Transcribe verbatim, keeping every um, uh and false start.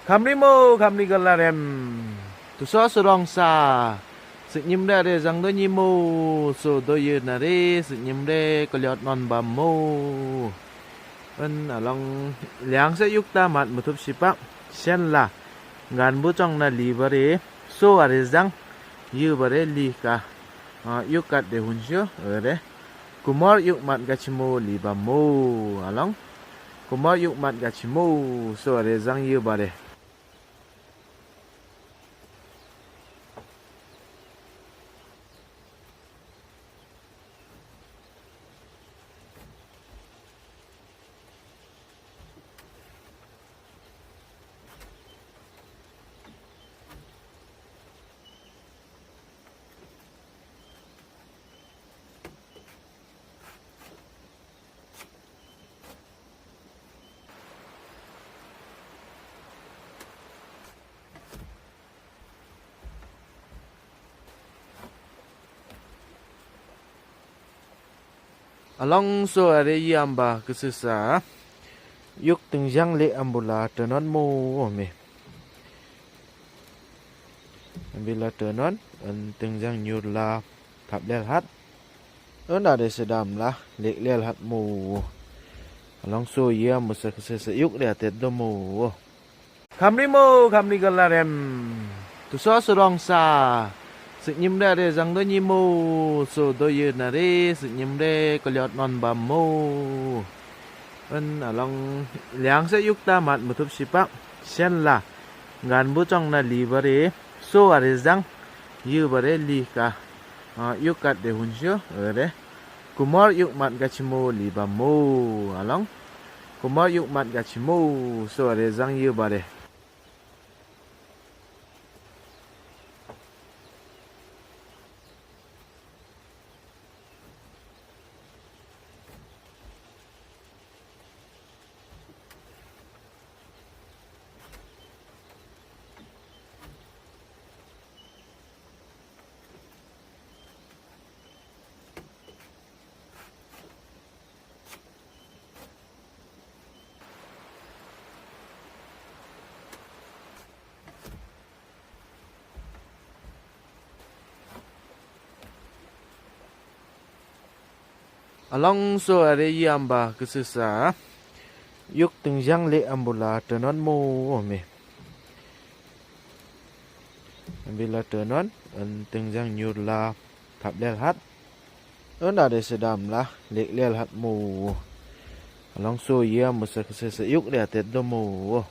Kamri mo, kamri galarem. Tuso surong sa. Sinyimre are zang do nyi mo. So do yinare, sinyimre kalyot non bam mo. An along liang se yuk ta mat mutup sipa. Shen la. Ngan bu chong na li bare. So are zang. Yu bare li ka. Ah, yuk kat de hun syo. Are. Kumor yuk mat ga chimo li bam mo. Along. Kumor yuk mat ga chimo. So are zang yu bare. Along so are yamba kusisa. Yuk tengjang le ambula tenon mo me. Ambila tenon, an tengjang nyur la tap lel hat. An are sedam la lek lel hat mo. Along so yamba kusisa yuk le atet do mo. Kamri mo, kamri galarem. Tuso surong sa. Sinyimre are zang do nyi mo. So do yinare, sinyimre kalyot non bam mo. An along liang se yuk ta mat mutup sipa. Shen la. Ngan bu chong na li bare. So are zang. Yu bare li ka. Ah, yuk kat de hun syo. Are. Kumor yuk mat ga chimo li bam mo. Along. Kumor yuk mat ga chimo. So are zang yu bare. Along so are yamba kusisa. Yuk tengjang le ambula tenon mo me. Ambila tenon, an tengjang nyur la tap lel hat. An are sedam la lek lel hat mo. Along so yamba kusisa yuk le atet do mo.